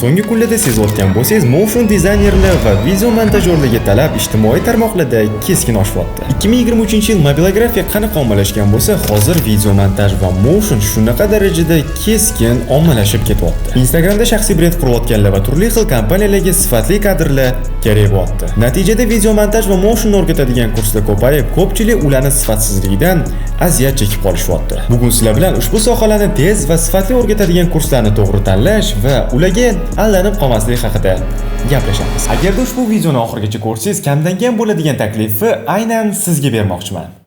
So'nggi kunlarda sezayotgan bo'lsangiz, motion dizaynerlar va video montajyorlarga talab ijtimoiy tarmoqlarda keskin oshyapti. 2023-yil mobilografiya qanaqa ommalashgan bo'lsa, hozir video montaj va motion shunaqa darajada keskin ommalashib ketyapti. Instagramda shaxsiy brend qurayotganlar va turli xil kompaniyalarga sifatli kadrlar kerak bo'lyapti. Natijada video montaj va motion o'rgatadigan kurslar ko'payib, ko'pchilik ularni sifatsizligidan aziyat chekib qolishyapti. Bugun sizlar bilan ushbu sohalarni tez va sifatli o'rgatadigan kurslarni to'g'ri tanlash va ularga aldanib qolmaslik haqida gaplashamiz. Agarda ushbu videoni oxirigacha ko'rsangiz, kamdan kam bo'ladigan taklifni aynan sizga bermoqchiman.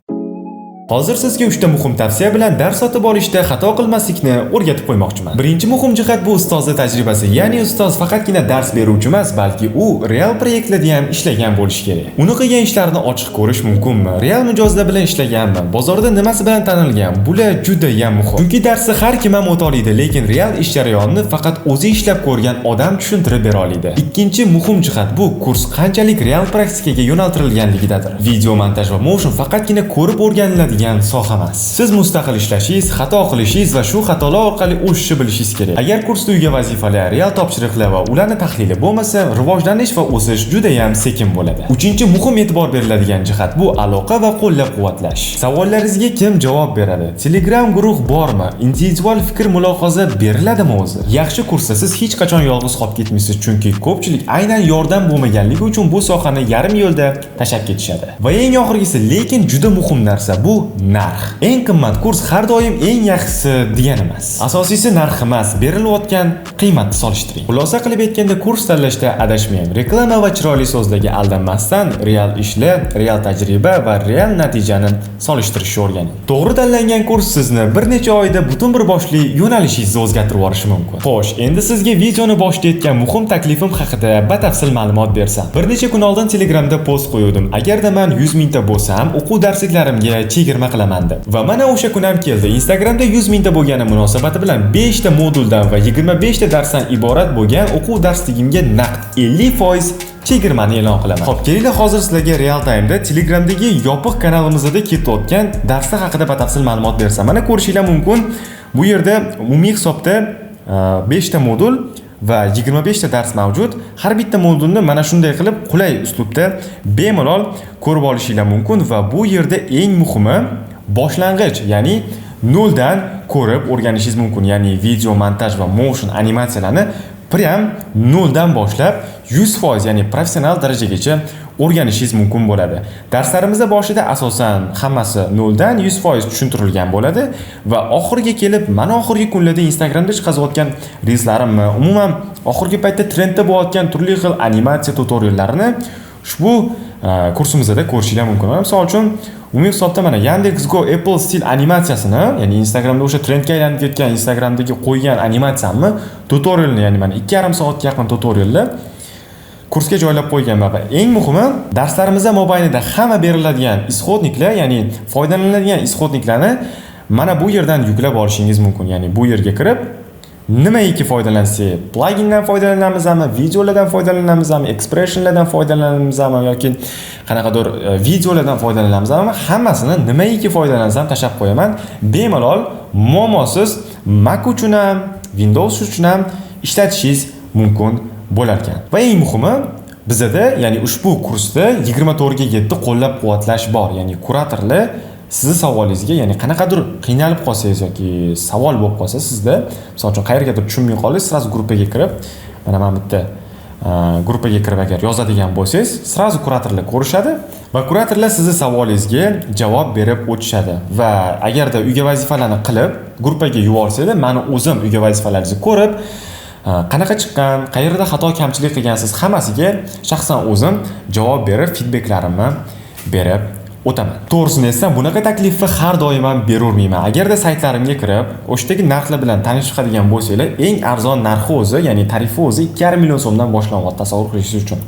Hozir sizga 3 ta muhim tavsiya bilan dars sotib olishda xato qilmaslikni o'rgatib qo'ymoqchiman. Birinchi muhim jihat bu ustozni tajribasi, ya'ni ustoz faqatgina dars beruvchi emas, balki u real proyektlarda ham ishlagan bo'lishi kerak. Uni qilgan ishlarini ochiq ko'rish mumkinmi? Real mijozlar bilan ishlaganmi? Bozorda nimasi bilan tanilgan? Bular juda ham muhim. Chunki darsni har kim ham o'ta oladi, lekin real ish jarayonini faqat o'zi ishlab ko'rgan odam tushuntirib bera oladi. Ikkinchi muhim jihat bu kurs qanchalik real praktikaga yo'naltirilganligidadir. Video montaj va motion faqatgina ko'rib o'rganiladigan soha emas. Siz mustaqil ishlashingiz, xato qilishingiz va shu xatolar orqali o'sishni bilishingiz kerak. Agar kursda uyga vazifalar, real topshiriqlar va ularni tahlili bo'lmasa, rivojlanish va o'sish juda ham sekin bo'ladi. Uchinchi muhim e'tibor beriladigan jihat bu aloqa va qo'llab-quvvatlash. Savollaringizga kim javob beradi? Telegram guruh bormi? Individual fikr mulohaza beriladimi o'zi? Yaxshi kursda siz hech qachon yolg'iz qolib ketmaysiz, chunki ko'pchilik aynan yordam bo'lmaganligi uchun bu sohani yarim yo'lda tashlab ketishadi. Va eng oxirgisi, lekin juda muhim narsa bu narx. Eng qimmat kurs har doim eng yaxshisi degani emas. Asosiysi narx emas, berilayotgan qiymatni solishtiring. Xulosa qilib aytganda, kurs tanlashda adashmang. Reklama va chiroyli so'zlarga aldanmasdan real ishlar, real tajriba va real natijani solishtirishni o'rganing. To'g'ri tanlangan kurs sizni bir necha oyda butun bir boshli yo'nalishingizni o'zgartirib yuborishi mumkin. Xo'sh, endi sizga videoni boshida aytgan muhim taklifim haqida batafsil ma'lumot bersam. Bir necha kun oldin Telegramda post qo'yuvdim. Agarda men 100 mingta bo'lsam, o'quv darsliklarimga chegirma qilaman deb. Va mana o'sha kun ham keldi. Instagramda 100 mingta bo'lgani munosabati bilan 5 ta moduldan va 25 ta darsdan iborat bo'lgan o'quv darsligimga naqd 50% chegirmani e'lon qilaman. Xo'p, kelinglar, hozir sizlarga real time'da Telegramdagi yopiq kanalimizda ketayotgan darslar haqida batafsil ma'lumot bersam. Mana, ko'rishinglar mumkin. Bu yerda umumiy hisobda 5 ta modul va 25 ta dars mavjud. Har bitta modulni mana shunday qilib qulay uslubda bemalol ko'rib olishinglar mumkin va bu yerda eng muhimi boshlang'ich, ya'ni noldan ko'rib o'rganishingiz mumkin. Ya'ni video montaj va motion animatsiyalarni prям noldan boshlab 100%, ya'ni professional darajagacha o'rganishingiz mumkin bo'ladi. Darslarimizda boshida asosan hammasi noldan 100% tushuntirilgan bo'ladi va oxiriga kelib, mana, oxirgi kunlarda Instagramda chiqazayotgan reelslarimni, umuman oxirgi paytda trendda bo'layotgan turli xil animatsiya tutoriallarini ushbu kursimizda ko'rishinglar mumkin. Misol uchun, umumiy hisobda mana Yandex Go Apple stil animatsiyasini, ya'ni Instagramda o'sha trendga aylanib ketgan Instagramdagi qo'ygan animatsiyamni tutorialni, ya'ni mana 2,5 soatga yaqin tutorialni kursga joylab qo'yganman. Va eng muhimi, darslarimizda mobaynida hamma beriladigan исходник lar, ya'ni foydalaniladigan исходник larni mana bu yerdan yuklab olishingiz mumkin. Ya'ni bu yerga kirib, nimaiki foydalansak, plugindan foydalanamizmi, videolardan foydalanamizmi, expressionlardan foydalanamizmi yoki qanaqadir videolardan foydalanamizmi, hammasini nimaiki foydalansam tashlab qo'yaman. Bemalol muammosiz Mac uchun ham, Windows uchun ham ishlatishingiz mumkin bo'lar ekan. Va eng muhimi, bizada, ya'ni ushbu kursda 24 ga 7 qo'llab-quvvatlash bor. Ya'ni kuratorlar sizni savolingizga, ya'ni qanaqadir qiynalib qolsangiz yoki savol bo'lib qolsa sizda, misol uchun, qayergadir tushunmay qoldingiz, сразу gruppaga kirib, mana bitta gruppaga kirib agar yozadigan bo'lsangiz, сразу kuratorlar ko'rishadi va kuratorlar sizni savolingizga javob berib o'tishadi. Va agarda uyga vazifalarni qilib gruppaga yuborsanglar, mani o'zim uyga vazifalaringizni ko'rib, qanaqa chiqqan, qayerda xato kamchilik qilgansiz, hammasiga shaxsan o'zim javob berib, feedbacklarimni berib o'taman. To'g'risini aytsam, bunaqa taklifni har doim ham berurmayman. Agarda saytlarimga kirib, o'sha yerdagi narxlar bilan tanishib chiqadigan bo'lsanglar, eng arzon narxi o'zi, ya'ni tarifi o'zi 2,5 million so'mdan boshlanyapti, tasavvur qilishingiz uchun.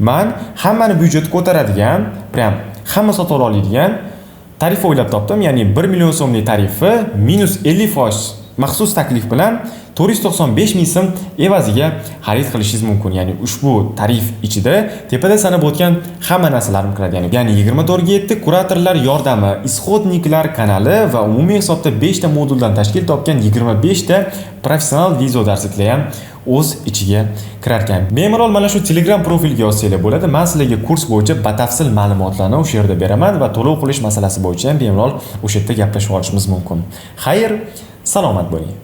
Man hammani byudjeti ko'taradigan, prям hamma sotib ola oladigan tarif o'ylab topdim. Ya'ni 1 million so'mlik tarifi minus 50% maxsus taklif bilan 450 ming so'mga tushirib berdim. 495 ming so'm evaziga xarid qilishingiz mumkin. Ya'ni ushbu tarif ichida tepada sanab o'tgan hamma narsalarim kiradi. Ya'ni 24 ga 7 kuratorlar yordami, исходник lar kanali va umumiy hisobda 5 ta moduldan tashkil topgan 25 ta professional video darsliklar ham o'z ichiga kirar ekan. Bemalol mana shu Telegram profilga yozsanglar bo'ladi. Men sizlarga kurs bo'yicha batafsil ma'lumotlarni o'sha yerda beraman va to'lov qilish masalasi bo'yicha ham bemalol o'sha yerda gaplashib olishimiz mumkin. Xayr, salomat bo'ling.